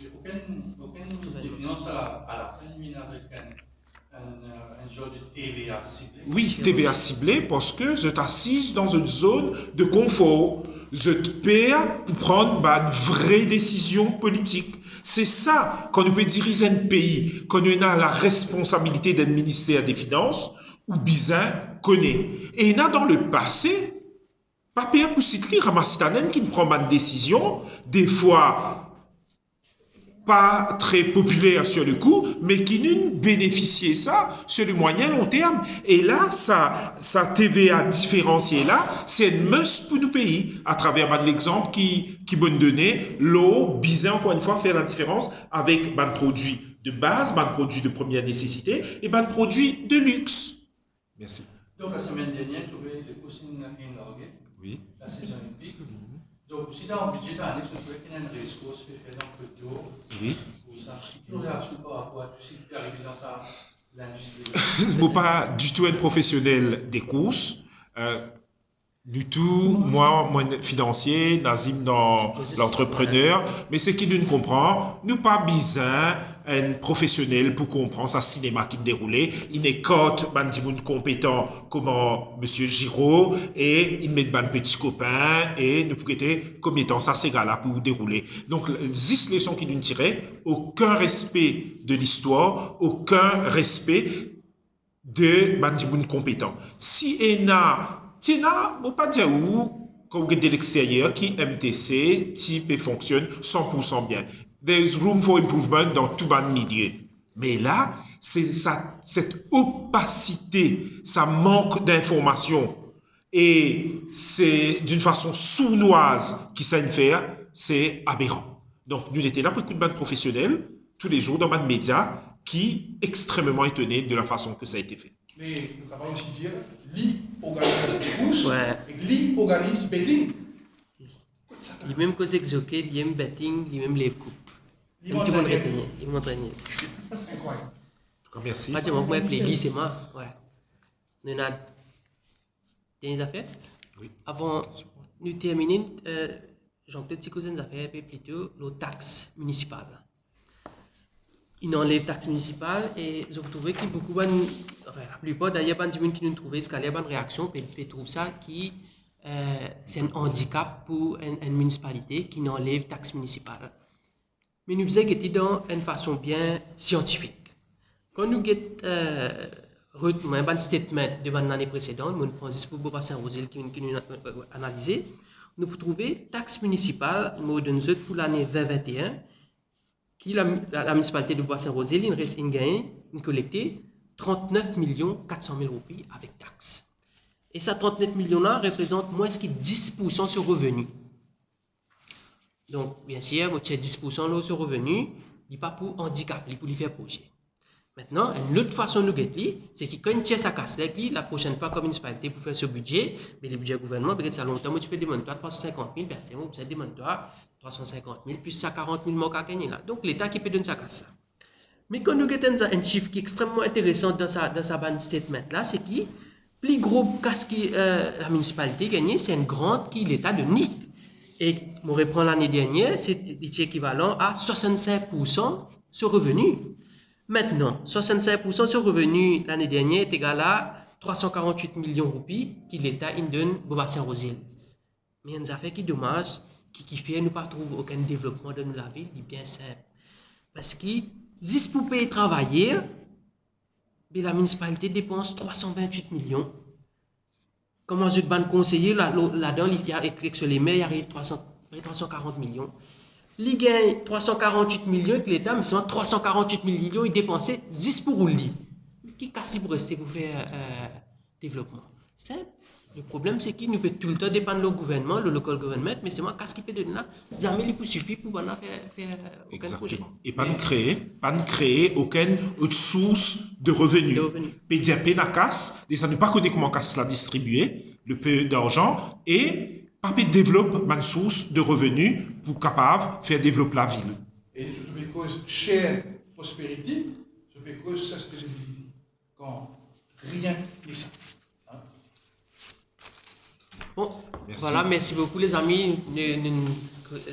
Me okenn, okenn minis de finans a la, a la fin, vinn avek enn, enn, eh, enn zor de T V A sible. Wi, T V A sible, parski zot asiz dan zot zone de konfor. Zot per pou pran bann vre desizion politik. Se sa, kan nou pe diriz enn pei, kan nou ena laresponsabilite d'enn minister de finans, ou bizin kone. E ena dan lepase, pa per pou sit li, ramas ti tann enn ki pran bann desizion, defwa pa tre popiler sur le coup, me ki nou benefisie sa sur le moyen long terme. E la, sa, sa T V A diferansie la, se enn must pou nou pei, atraver bann lexanp ki, ki mo'nn done, lor bizin, ankor enn fwa, fer ladiferans avek bann prodwi de baz, bann prodwi de première nécessité e bann prodwi de lix. Mersi. Donk, lasemenn dernier, nou trouve lekous inn, inn large, wi, lasezon inn pik. Mhm. Donk, osi dan bidze dan anex, nou trouve ki ena enn race course pe fer dan Cote d'Or. Wi. Pou sa, ki reaksion par rapor a tou seki pe arive dan sa lindistri? Mo pa ditou enn profesionel de kours. Euh, nou tou, mwa, mwa finansie, Nazim dan lantreprener, me seki nou konpran, nou pa bizin enn profesionel pou konpran sa sinema ki deroule. Inn ekart bann dimoun konpetan kouma misie Giraud e inn met bann peti kopin e nou pou gete komie tan sa sega la pou deroule. Donk, zis leson ki nou tire, okenn respe de listwar, okenn respe de bann dimoun konpetan. Si ena, ti ena, mo pa dir ou, kan ou get de lexteryer, ki M T C ti pe fonksionn san pou san bien. There is room for improvement dan tou bann milie. Me la, se sa, set opasite, sa mank dinformasion, e se d'une façon sournoise ki sa inn fer, se aberan. Donk, nou lete la pou ekout bann profesionel, toulezour dan bann media, ki extrememan etone de la fason ke sa a ete fe. Me nou kapav osi dir, li organiz de kours, wi, e li organiz betting. Li mem koz ek zokey, li mem betting, li mem lev koup. Li mem tou bann antrenner. Li mem antrenner. Inkroyab. Antouka, mersi. Pratiman, mwa, apel li, se mwa, wi. Nou ena dernie zafer? Wi. Avan nou termine, euh, Jean-Claude ti koz enn zafer inpe pli to lor tax minisipal. Inn anlev tax minisipal e zot trouve ki boukou bann, anfin, laplipar dayer bann dimoun ki nou trouve ziska la, bann reaksion, pe, pe trouv sa ki, euh, se enn andikap pou enn, enn minisipalite ki inn anlev tax minisipal. Me nou bizin gete dan enn fason bien siantifik. Kan nou get, euh, ret-, mwa, bann statement de bann lane presedan, mo pran zis pou Bobasin Rozel ki, ki nou, euh, analize, nou pou trouve tax minisipal, mo donn zot pou lane vin vin-e-enn, ki la, la, la minisipalite de Bobasin Rozel, inn res, inn gagn, inn kolekte trant-nef milion kat san mil roupi avek tax. E sa trant-nef milion la reprezant mwins ki dis pou san so reveni. Donk, biensir, mo tir dis pou san lor so reveni, li pa pou andikap li pou li fer proze. Aster, enn lot fason nou get li, se ki kan inn tir sa kas la, ek li, laprosenn fwa kan minisipalite pou fer so bidze, be le bidze gouvernman, be get sa lontan mo ti pe demann twa trwa san sinkant mil, be aster mo bizin demann twa trwa san sinkant mil plis sa karant mil mank a gagne la. Donk, Leta ki pe donn sa kas la. Me kan nou get enn, enn sif ki extrememan interesan dan sa, dan sa bann statement la, se ki pli gro kas ki, euh, la minisipalite gagne, se enn grant ki Leta donn li. E mo repran lane dernier, se, li ti ekivalan a swasannsink pou san so reveni. Aster, swasannsink pou san so reveni lane dernier ti egal a trwa san karant-wit milion roupi ki Leta inn donn Bobasin Rozel. Me enn zafer ki domaz, ki, ki fer nou pa trouv okenn devlopman dan nou lavil, li bien sinp. Parski, zis pou pey travayer, be la minisipalite depans trwa san vin-wit milion. Kouma zot bann konseye la, lo-, ladan, li, li ekrir so lemer, li ariv trwa san, trwa san karant milion. Li gagn trwa san karant-wit milion ek Leta, me selman trwa san karant-wit milion li depanse zis pou roul li. Ki kas li pou reste pou fer, euh, devlopman. Sinp. Le problem, se ki nou pe toultan depann lor gouvernman, lor local government, me selman kas ki pe donn la, zame li pou sifi pou bann la fer, fer, euh, okenn proze. Exactement. E pa'nn kree, pa'nn kree okenn lot sours de reveni. De reveni. Pe dir pena kas, deza nou pa kone kouma kas la distribie, le peu d'argent, e pa pe devlop bann sours de reveni pou kapav fer devlop lavil. E nou pe koz shared prosperity, nou pe koz sustainability. Kan rien n'est ça. Hein? Bon, voilà, merci beaucoup, les amis. Nou, nou,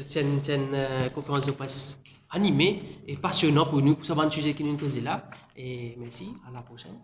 ti enn, ti enn, euh, konferans de presse animée et passionnant pour nous, pour sa bann size ki nou koze la. Et merci, à la prochaine.